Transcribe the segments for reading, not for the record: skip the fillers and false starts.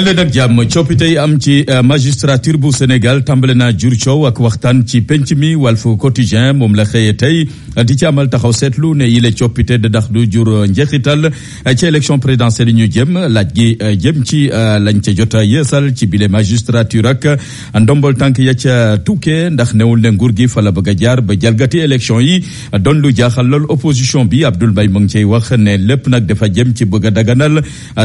dal leen ak jàmm coppite yi am ci magistrature bu Sénégal tàmbale na jur coow ak waxtaan ci penc mi Walf Quotidien moom la xëyee tey di ci amal taxaw seetlu ne yile coppite da dax du jur njeexital ci élection présidentielle yi ñu jëm laaj gi jëm ci lañ ca jota yeesal ci bile magistrature ak ndombol tànk ya ca tukkee ndax newul ne nguur gi fa la bëgg a jaar ba jalgati élection yi doon lu jaaxal lool opposition bi Abdoul Mbaye mu ngi cay wax ne lépp nag dafa jëm ci bëgg a daganal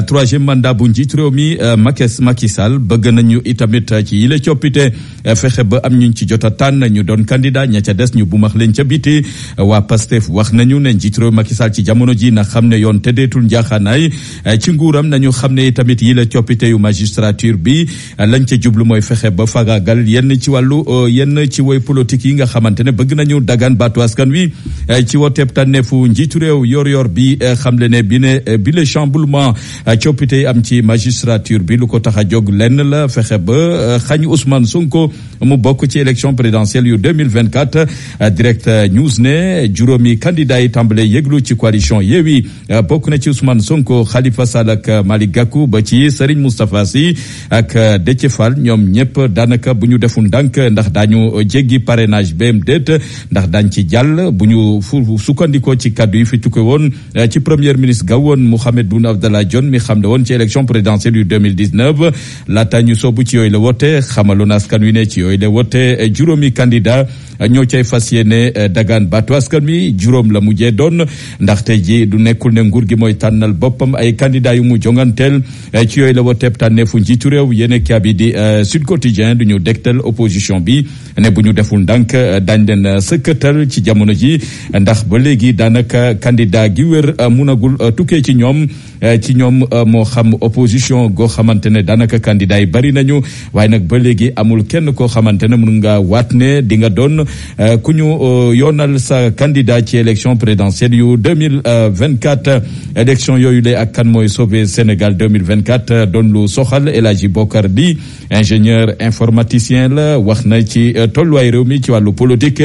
troisième mandat bu njiit réew mi Macky Sall bëgg nañu itamit ci yile coppite fexe ba am ñu ci jota tànn ñu doon candidat ña ca des ñu bumax leen ca biti waa Pastef wax nañu ne njiit réew Macky Sall ci jamono ji na xam ne yoon tëddeetul njaaxaanaay ci nguuram nañu xam ne itamit yile coppite yu magistrature bi lañ ca jublu mooy fexe ba fagaagal yenn ci wàllu yenn ci woy politique yi nga xamante ne bëgg nañu dagaan baatu askan wi ci woteeb tànneefu njiitu réew yor bi xam le ne bi le chamboulement coppite yi am ci magistrature bi lu ko tax a jóg lenn la fexe ba xañ Ousmane Sonko mu bokk ci élection présidentielle yu 2024 direct news ne juróomi candidat yi tàmbale yëglu ci coalition Yewwi bokk na ci Ousmane Sonko Khalifa Sall ak Malick Gakou ba ci Serigne Moustapha Sy ak Déthié Fall ñoom ñëpp daanaka bu ñu deful ndànk ndax daañu jéggi parrainage BMD ndax daañ ci jàll bu ñu sukkandikoo ci kaddu yi fi tukke woon ci premier ministre gawoon Mohamed Boun Abdallah Dionne mi xam ne woon ci élection présidentielle yu 2019 laata ñu soobu ci yooyu la wote xamaloon askan wi ne ci yooyu la wote juróomi candidat ñoo cay fas yéene dagaan baatu askan wi juróom la mujjee doon ndaxte ji du nekkul ne nguur gi mooy tànnal boppam ay candidat yu mu jonganteel ci yooyu la woteeb tànneefu njiitu réew yéene kaabi di Sud Quotidien du ñu dégtal opposition bi ne bu ñu deful ndànk dañ leen sëkkatal ci jamono ji ndax ba léegi daanaka candidat gi wér munagul tukkee ci ñoom moo xam opposition goo xamante ne daanaka candidat yi bari nañu waaye nag ba léegi amul kenn koo xamante ne mun nga waat ne di nga doon ku ñu yoonal sa candidat ci élection présidentielle yu 2024 élection yooyu lay ak kan mooy sauver Sénégal 2024 doon lu soxal El Hadji Bokar di ingénieur informaticien la wax na ci tolluwaay réew mi ci wàllu politique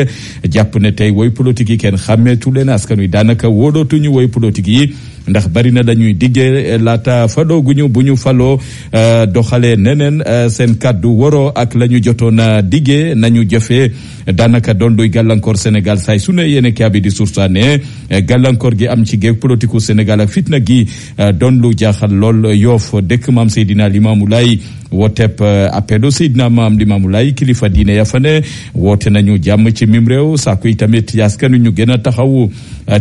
jàpp ne tey woy politique yi kenn xàmmeetu leen askan wi daanaka wóolootuñu woy politique yi ndax bari na dañuy diggee laata falooguñu bu ñu faloo doxalee neneen seen kàddu waroo ak la ñu jotoon a diggee nañu jëfee daanaka doon luy gàllankoor Sénégal say su ne yéene kaabi di sursaane gàllankoor gi am ci géeg politique u Sénégal ak fitna gi doon lu jaaxal lool Yoff dëkk Maam Seydina Limaamu Laay wooteeb appelu Seydina Maam Limaamu Laay kilifa diine ya fa ne woote nañu jàmm ci mim réew sàkku yi tamit yaskanu ñu gën a taxawu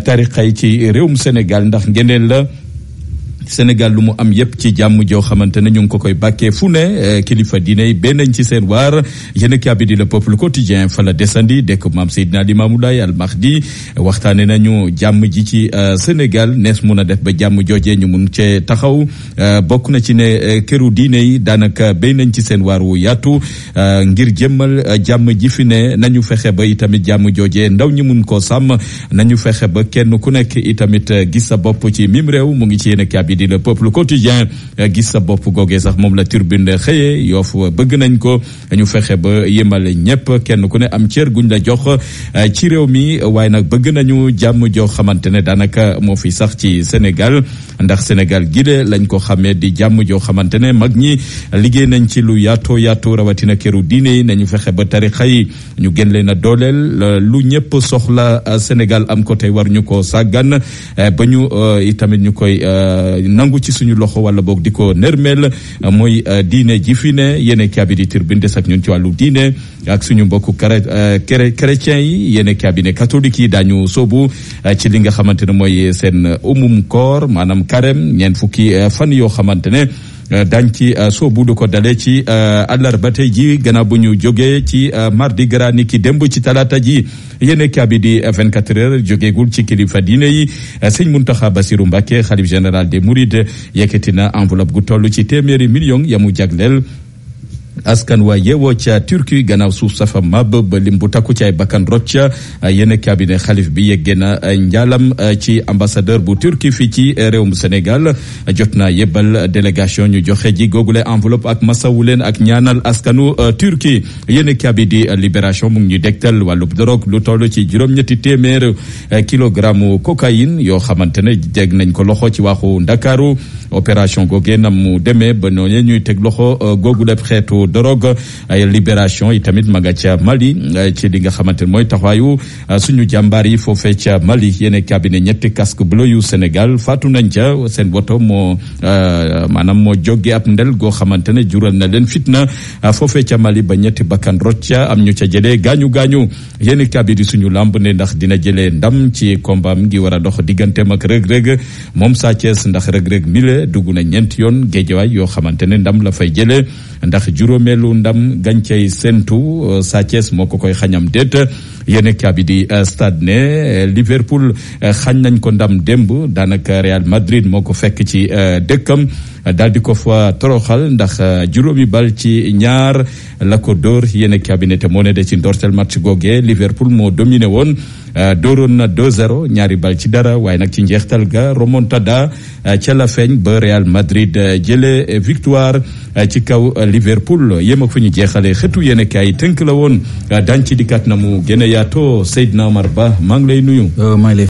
tarixa yi ci réewum Sénégal ndax ngeneen la Sénégal lu mu am yépp ci jàmm joo xamante ne ñu ngi ko koy bàkkee fu ne kilifa diine yi benn nañ ci seen waar yéen kaabi di Le Peuple Quotidien fa la desandi dëkk Maam Seydina Limaamu Laay Al Mahdi waxtaane nañu jàmm ji ci Sénégal nees mun a def ba jàmm joojee ñu mun cee taxaw bokk na ci ne këru diine yi daanaka béy nañ ci seen waar wu yaatu ngir jëmmal jàmm ji fi ne nañu fexe ba itamit jàmm joojee ndaw ñi mun koo sàmm nañu fexe ba kenn ku nekk itamit gis sa bopp ci mim réew mu ngi ci yéen kaabi di Le Peuple Quotidien gis sa bopp googee sax moom la Tribune xëyee Yoff bëgg nañ ko ñu fexe ba yemale ñëpp kenn ku ne am cër guñ la jox ci réew mi waaye nag bëgg nañu jàmm joo xamante ne daanaka moo fi sax ci Sénégal ndax Sénégal gile lañ ko xamee di jàmm joo xamante ne mag ñi liggéey nañ ci lu yaatoo yaatoo rawatina këru diine yi nañu fexe ba tarixa yi ñu gën leen a dooleel lu ñëpp soxla Sénégal am ko tey war ñu ko sàggan ba ñu itamit ñu koy nangu ci suñu loxo wala boog di ko nërmeel mooy diine ji fi ne yéene kaabi di Tribune des ak ñun ci wàllu diine ak suñu mbokku chrétiens yi yéene kaabi ne catholique yi daañu soobu ci li nga xamante ne mooy seen koor maanaam carême ñeent fukki fan yoo xamante ne dañ ci soobu du ko dale ci àllarba tey ji gannaaw bu ñu jógee ci mardi gras ni ki démb ci talaata ji yéene kaabi di 24 heures jógeegul ci kilifa diine yi sëñ Muntaxa Basiru Mbàkke xalif général des Mourides yëkkati na enveloppe gu toll ci 100 millions yamu jagleel askan waa yeewoo ca Turquie gannaaw suuf safa mab ba lim bu takku ci ay bakkan rot ca yéen cabinet xalif bi yeggee na njaalam ci ambassadeur bu Turquie fii ci réewum Sénégal jot na yebbal délégation ñu joxe ji googule enveloppe ak masawu leen ak ñaanal askanu Turquie yéen cabinet di Libération mu ngi ñu dégtal wàllub drogue lu toll ci juróom-ñetti téeméer kilogramme cocaïne yoo xamante ne jeg nañ ko loxo ci waxu Ndakaaru opération googee nam mu demee ba noonu ñuy teg loxo googule xeetu drogue ay Libération yi tamit ma nga ca Mali ci li nga xamante ne mooy taxawaayu suñu jàmbaar yi foofee ca Mali yéen cabinet ñetti casque bleu yu Sénégal faatu nañ ca seen woto moo maanaam moo jóge ab ndel goo xamante ne jural na leen fitna foofee ca Mali ba ñetti bakkan rot ca am ñu ca jëlee gaañu yéen cabinet suñu lamb ne ndax dina jëlee ndam ci combat ngi war a dox digganteem ak Reug-Reug moom Sa Thiès ndax Reug-Reug mile dugg na ñeenti yoon géejawaay yoo xamante ne ndam la fay jëlee ndax juróomeelu ndam gàncey sentu Sa Thiès moo ko koy xañam déet yéen kaabi di stade ne Liverpool xañ nañ ko ndam démb daanaka Real Madrid moo ko fekk ci dëkkam daal di ko fa toroxal ndax juróomi bal ci ñaar la ko dóor yéen cabinet te moo ne de ci ndorteel match googee Liverpool moo dominé woon dooroon na 2-0 ñaari bal ci dara waaye nag ci njeextal ga remontada ca la feeñ ba Real Madrid jëlee victoire ci kaw Liverpool yéem ak fu ñu jeexalee xëtu yéen kaay tënk la woon daañu ci dikkaat na mu gën a yaatoo Seydina Omar Ba maa ngi lay nuyu.